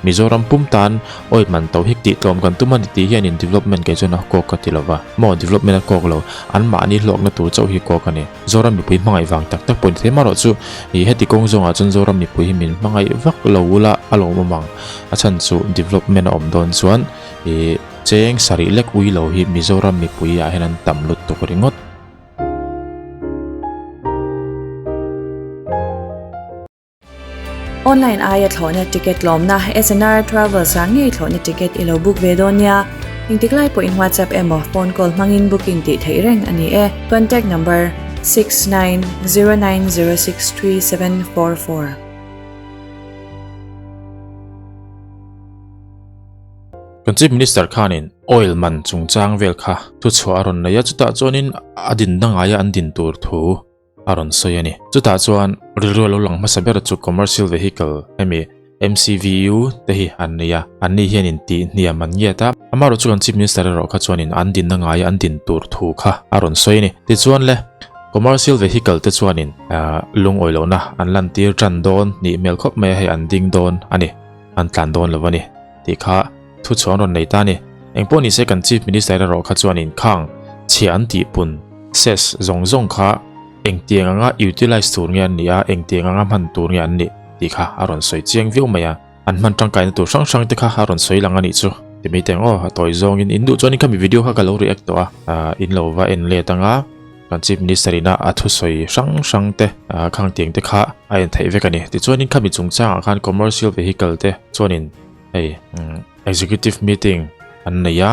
Mizoram pum tan oil man to hi tih tlawm kan tum a ni tih hianin development kei chuan a kawk ka ti lova. Maw development a kawk lo, anmahni hlawkna tur chauh hi kawk a ni. Zoram mipui hmangaih vang tak tak pawh ni thei marawh chu ih heti kawng zawngah chuan Zoram mipui hi min hmangaih vak lo ula a lawmawm ang. A chhan chu development a awm dawn chuan ih cheng sarih lek ui lo hi Mizoram mipui ah hian an tam lutuk ringawt. Online aia thlawhna ticket lawmna SNR Travels ah ngei thlawhna ticket i lo book ve dawn nia. Engtik lai pawhin WhatsApp emaw phone call hmangin booking tih theih reng a ni e. Contact number, 6909063744. Kan Chief Minister khanin oil man chungchang vel kha thuchhuah a rawn nei a, chutah chuanin a din dangaia an din tur thu a rawn sawi a ni. Chutah chuan rilru a lo lang hmasa ber chu commercial vehicle hemi MCVU te hi an nei a, anni hianin tih hniam an ngiat a, amaherawh chu kan Chief Minister erawh kha chuanin an dinna ngaia an din tur thu kha a rawn sawi a ni. Tichuan le, commercial vehicle te chuanin lungawi lohna an lantir tan dawn nih hmel khawp mai a, hei an ding dawn a ni, an tlan dawn lo a ni tih kha thu chhuah an rawn nei ta a ni. Engpawh nise kan Chief Minister erawh kha chuanin khang chhia an tihpun Cess zawng zawng kha engtiang anga utilize tur nge an nih a, engtiang anga hman tur nge an nih tih kha a rawn sawi chiang viau mai a. An hman tangkaina tur hrang hrang te kha a rawn sawi lang a nih chu. Ti mai teng aw, a tawi zawngin in duh chuanin khami video kha ka lo react tawh a, in lo va en let anga kan Chief Minister ina a thusawi hrang hrang te khang tiang te kha a en theih vek a ni. Tichuanin khami chungchangah khan commercial vehicle te chuanin hei executive meeting an nei a.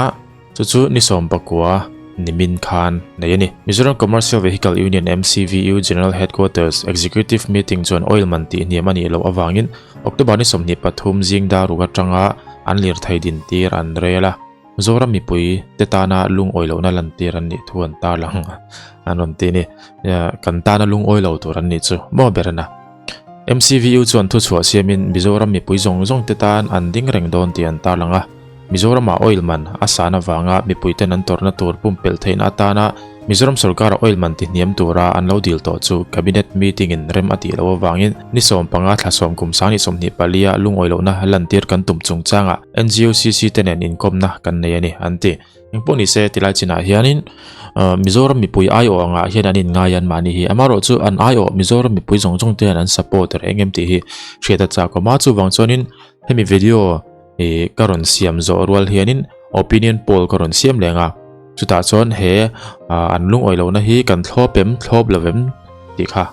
Chu chu ni 19 nimin khan nei a ni. Mizoram Commercial Vehicle Union, MCVU, General Headquarters Executive Meeting chuan oil man tih hniam a nih loh avangin October ni 23 zing dar ruk atanga an lirthei din tir an rel a. Zoram mipui te tana lungawi lohna lantir an nih thu an tarlang an rawn ti a ni. Kan tana lungawi lo tur an nih chu maw ber a na. MCVU chuan thuchhuah siamin Mizoram mipui zawng zawng te tan an ding reng dawn tih an tarlang a. Mizoramah oil man a san avanga mipuiten an tawrhna tur pumpelh theihna atana Mizoram sorkara oil man tihniam tura an lo dil tawh chu Cabinet meeting-in rem a tih loh avangin ni 15 thla sawm kum sang ni 24 a lungawi lohna lantir kan tum chungchangah NGOCC te nen inkawmna kan nei a ni, an ti. Engpawh ni se tilai chinah hianin Mizoram mipui aiawh angah hian an inngai an mahni hi. Amaherawhchu an aiawh Mizoram mipui zawng zawng te hian an support reng em tih hi hriat a chak awm a. Chuvang chuanin hemi video ih ka rawn siam zawh rual hianin opinion poll ka rawn siam leng a. Chutah chuan he an lungawi lohna hi kan thlawp em thlawp lo em tih kha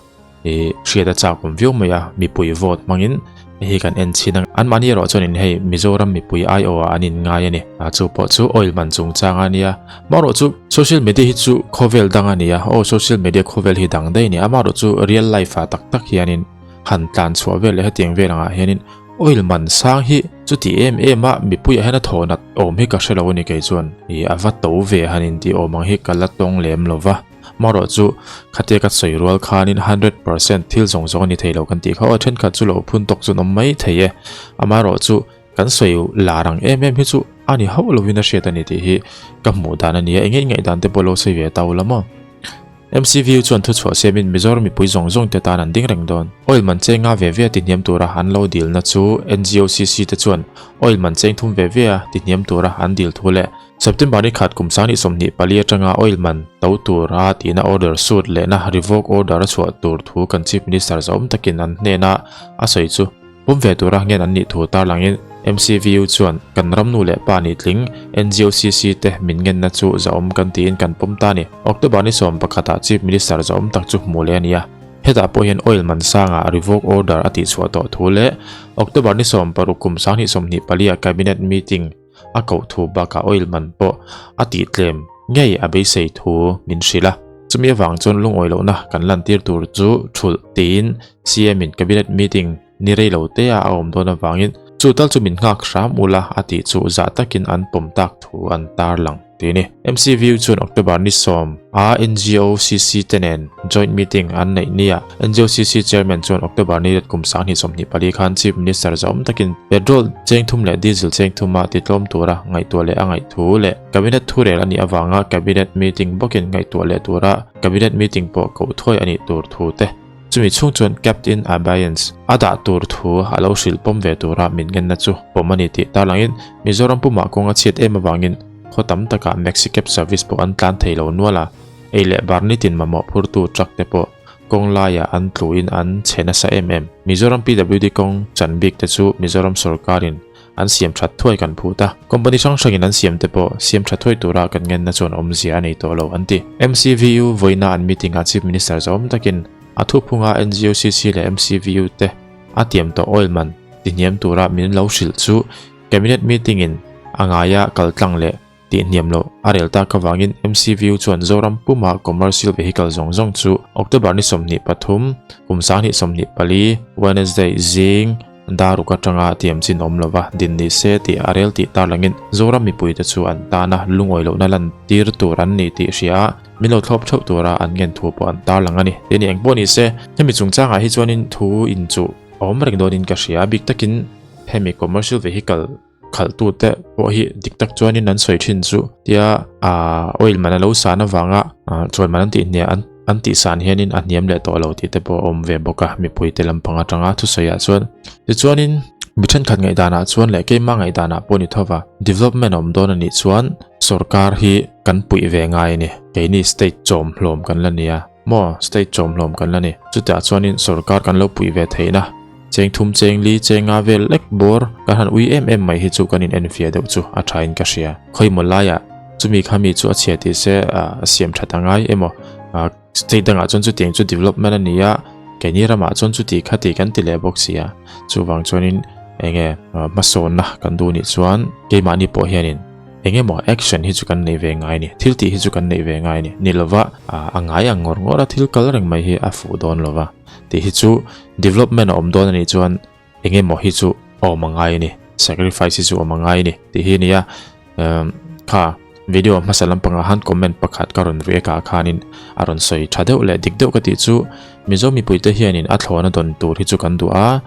ih hriat a chak awm viau mai a, mipui vote hmangin hei hi kan en chhin ang. Anmahni erawh chuanin hei Mizoram mipui aiawh ah an inngai a ni. A chu pawh chu oil man chungchang a nia. Amaherawh chu social media hi chu khawvel dang a ni a, aw social media khawvel hi dang daih a ni. Amaherawh chu real life ah tak tak hianin han tlan chhuah vel leh hetiang vel angah hianin oil man sang hi chuti em em a mipuiah hian a thaw nat awm hi ka hre lo a ni kei chuan. Ih a va to ve han intih awm ang hi ka la tawng lem lo va. Marawh chu khatia ka sawi rual khanin 100% thil zawng zawng a ni thei lo kan tih kha aw thenkhat chu lo phun tawk chu an awm mai thei e. Amaherawh chu kan sawi lar ang em em hi chu a ni hauh lovin a hriat a ni tih hi ka hmuh dan a ni a, eng eng dan te pawh lo sawi ve tau la maw. MCVU chuan thuchhuah siamin Mizoram mipui zawng zawng te tan an ding reng dawn. Oil man cheng nga ve ve a tihniam tura an lo dilna chu NGOCC te chuan oil man cheng thum ve ve a tihniam tura an dil thu leh September ni khat kum sang ni 24 atanga oil man to tura tihna order suit lehna revoke order a chhuah tur thu kan Chief Minister zawm takin an hnena a sawi chu pawm ve tura ngen an nih thu tarlangin MCVU chuan kan ram nu leh pa nih tling NGOCC te min ngenna chu zawm kan tiin kan pawm ta ni. October ni 11 ah Chief Minister zawm tak chu hmuh leh a ni a. Hetah pawh hian oil man sangah revoke order a tihchhuah tawh thu leh October ni 16 kum sang ni 24 ah Cabinet meeting a koh thu bakah oil man pawh a tih tlem ngei a beisei thu min hrilh a. Chumi avang chuan lungawi lohna kan lantir tur chu thulh tiin CM in cabinet meeting ni rei lo te a a awm dawn avangin chu tal chu min nghak hram ula a tih chu zah takin an pawm tak thu an tarlang. Tih a ni. MCVU chuan October ni 10 a NGOCC te nen joint meeting an neih nia. NGOCC chairman chuan October ni kum 2024 khan Chief Minister zawm takin petrol cheng thum leh diesel cheng thuma titlawm tura ngaihtuah leh a ngaih thu leh Cabinet thurel a nih avanga Cabinet meeting bawkin ngaihtuah leh tura Cabinet meeting pawh koh thuai a nih tur thu te. Chumi chhung chuan Kept in Abeyance a dah tur thu a lo hrilh pawm ve tura min ngenna chu pawm a ni tih tarlangin Mizoram pumah kawng a chhiat em avangin khaw tam takah Maxi Cab service pawh an tlan thei lo nual a, ei leh bar nitin mamawh phurtu truck te pawh kawng laiah an tluin an chhe nasa em em. Mizoram PWD kawng chan bik te chu Mizoram sorkarin an siam that thuai kan phut a, company hrang hrangin an siam te pawh siam tha thuai tura kan ngenna chuan awmzia a nei tawh lo an ti. MCVU vawiina an meeting ah Chief Minister zawm takin a thuphunga NGOCC leh MCVU te a tiam tawh oil man tihniam tura min lo hrilh chu Cabinet meeting in a ngaia kal tlang leh tihniam loh a rel tak avangin MCVU chuan Zoram puma commercial vehicle zawng zawng chu October ni 23, kum 2024, Wednesday zing daruk atanga tiam chin awm lova din ni se tih a rel tih tarlangin Zoram mipuite chu an tana lungawi lohna lan tir tur an ni tih hria a, min lo thlawp theuh tura an ngen thu pawh an tarlang a ni. Tih ni eng pawh ni se, hemi chungchangah hi chuanin thu inchuh a awm reng dawnin ka hria, bik takin hemi commercial vehicle khalhtute pawh hi dik tak chuanin an sawi thin chu tia ah oil man a lo san avanga ah chawi man an tih hniah an an tih san hianin a hniam leh tawh lo tih te pawh a awm ve bawk a mipui te lampang atanga thusawi ah chuan tichuanin mi thenkhat ngaihdanah chuan leh keimah ngaihdanah pawh ni tho va development a awm dawn a nih chuan sorkar hi kan puih ve ngai a ni keini state chawm hlawm kan la nia maw state chawm hlawm kan la ni chutah chuanin sorkar kan lo puih ve theihna. Cheng thum cheng li cheng nga vel lek bawr kan han ui em em mai hi chu kan in enfiah deuh chu a tha in ka hria. Khawimaw laiah chumi kha mi chu a chhia tih se a siam that a ngai emaw state dangah chuan chutiang chu development a ni a, keini ramah chuan chuti kha tih kan ti leh bawk si a. Chuvang chuanin enge hmasawnna kan duh nih chuan keimahni pawh hianin engemaw action hi chu kan neih ve ngai a ni, thil tih hi chu kan neih ve ngai a ni. Ni lova a ngai ang ngawr ngawr a thil kal reng mai hi a fuh dawn lova tih hi chu Development a awm dawn a nih chuan eng emaw hi chu a awm a ngai a ni, sacrifice hi chu a awm a ngai a ni tih hi a ni a. Emm kha video hmasa lampangah khan comment pakhat ka rawn react ah khanin a rawn sawi tha deuh leh dik deuh ka tih chu Mizo mipuite hianin a thlawhna dawn tur hi chu kan duh a,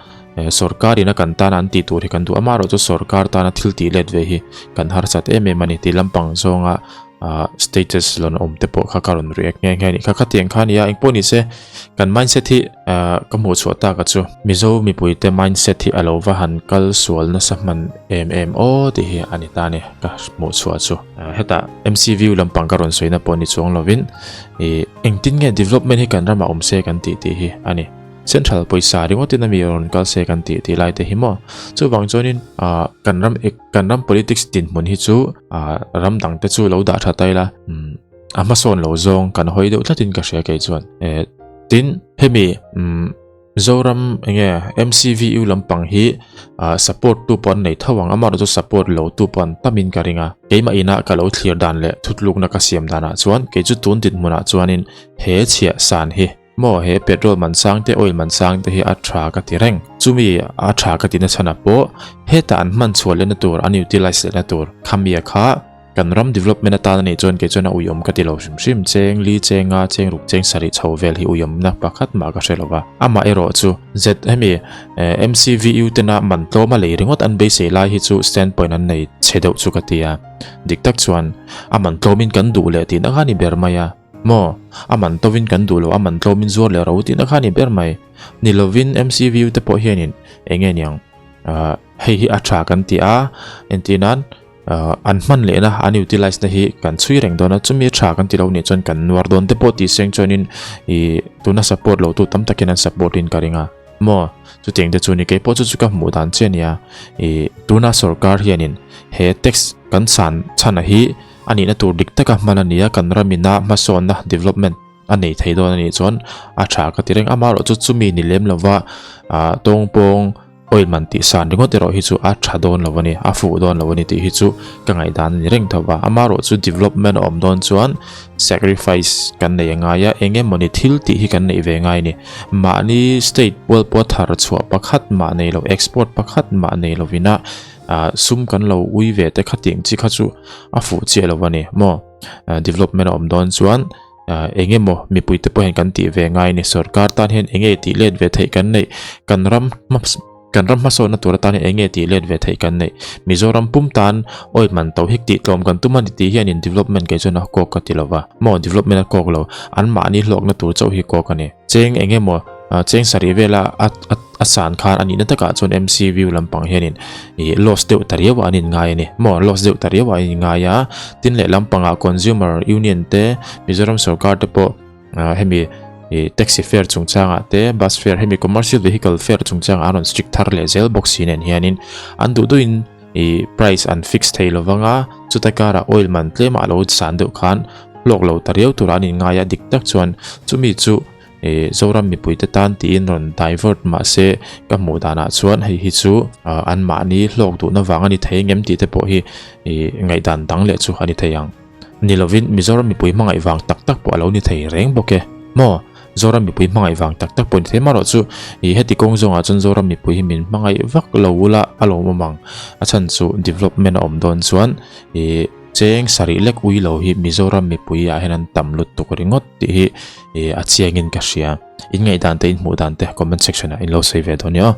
sorkarin a kan tana an tih tur hi kan duh a, amaherawh chu sorkar tana thil tih let ve hi kan harsat em em a ni tih lampang zawnga ah status rawn awm te pawh kha ka rawn react nghe nghe a nih kha khatiang kha a ni a engpawh ni se kan mindset hi ah ka hmuh chhuah tak a chu Mizo mipui te mindset hi a lo va han kal sual nasa hman em em aw tih hi a ni ta a ni ka hmuh chhuah chu hetah M_C_V_U lampang ka rawn sawina pawh ni chuang lovin ih engtin nge development hi kan ramah awm se kan tih tih hi a ni. Central pawisa ringawtin ami rawn kal se kan tih tih lai te hi maw chuvang chuanin ah kan ram kan ram politics dinhmun hi chu ah ram dang te chu lo dah tha ta ila umm a hmasawn lo zawng kan hawi deuh tlatin ka hria kei chuan eh tin hemi umm Zoram enge M_C_V_U lampang hi ah support tu pawh an nei tho ang amaherawh chu support lo tu pawh an tamin ka ring a keimah ina ka lo thlir dan leh thutlukna ka siam danah chuan kei chu tun dinhmunah chuanin he chhiah san hi. Maw he petrol man sang te oil man sang te hi a tha ka ti reng. Chumi a tha ka ti na chhan ah pawh hetah an hman chhuah lehna tur an utilize lehna tur khamia kha kan ram development atan a nih chuan kei chuan a uiawm ka ti lo hrim hrim. Cheng li cheng nga cheng ruk cheng sarih chho vel hi uiawmna pakhat mah ka hre lo va. Amah erawh chu Z hemi MCVU tena man tlawm a lei ringawt an beisei lai hi chu standpoint an nei chhe deuh chu ka ti a. Dik tak chuan a man tlawmin kan duh leh tihna kha a ni ber mai a. Maw? A man tovin kan duh lo, a man tlawmin zuar leh ro tihna kha a ni ber mai. Ni lovin MCVU te pawh hianin eng nge niang ahh hei hi a tha kan ti a, entir nan ahh an hman lehna an utilize na hi kan chhui reng dawn a, chumi a tha kan ti lo nih chuan kan nuar dawn te pawh tih seng chuanin ih tuna support lo tu tam takin an support in ka ring a. Maw? Chutiang te chu ni keipawh chu chu ka hmuh dan che a nia. Ih tuna sorkar hianin he tax kan san chhana hi A nihna tur dik taka hman a ni a, kan ramina hmasawnna, development, a nei thei dawn a nih chuan a tha ka ti reng. Amaherawh chu chumi ni lem lova ah tawngpawng oil man tih san ringawt erawh hi chu a tha dawn lo a ni, a fuh dawn lo a ni tih hi chu ka ngaihdan a ni reng tho va. Amaherawh chu development a awm dawn chuan sacrifice kan nei a ngai a, eng emawni thil tih hi kan neih ve ngai a ni. Mahni state pual pawh thar chhuah pakhat mah nei lo, export pakhat mah nei lovina ah sum kan lo ui ve te kha tiang chi kha chu a fuh chiah lo a ni maw development a awm dawn chuan ah eng emaw mipui te pawh hian kan tih ve ngai a ni sorkar tan hian eng nge tih let ve theih kan neih kan ram kan ram hmasawnna tur atan hian eng nge tih let ve theih kan neih Mizoram pum tan oil man to hik tih tlawm kan tum a ni tih hian in development kei chuan a kawk ka ti lo va maw development a kawk lo an mahni hlawkna tur chauh hi kawk a ni cheng eng emaw. Cheng sarih vela a a san khan a nihna takah chuan MC view lampang hianin ih loss deuh ta riau ah an inngai a ni maw loss deuh ta riau ah an inngai a tin leh lampangah consumer union te Mizoram sorkar te pawh ah hemi ih taxi fare chungchangah te bus fare hemi commercial vehicle fare chungchangah an rawn strict thar leh zel bawk si nen hianin an duh duhin ih price an fix thei lo vang a chuta karah oil man tlem ah a lo san deuh khan hlawk lo ta riau turah an inngai a dik tak chuan chumi chu Ih Zoram mipuite tan tiin rawn divert mahse ka hmuh danah chuan hei hi chu anmahni hlawk duhna vang a ni thei ngem tih te pawh hi ih ngaihdan dang leh chu a ni thei ang. Ni lovin Mizoram mipui hmangaih vang tak tak pawh a lo ni thei reng bawk e. Maw? Zoram mipui hmangaih vang tak tak pawh a ni thei marawh chu ih heti kawng zawngah chuan Zoram mipui hi min hmangaih vak lo ula a lawmawm ang. A chhan chu development a awm dawn chuan ih cheng sarih lek ui lo hi Mizoram mipui ah hian an tam lutuk ringawt tih hi. Ih a chiangin ka hria. In ngaihdan te in hmuh dan te comment section ah in lo sawi ve dawn nia aw.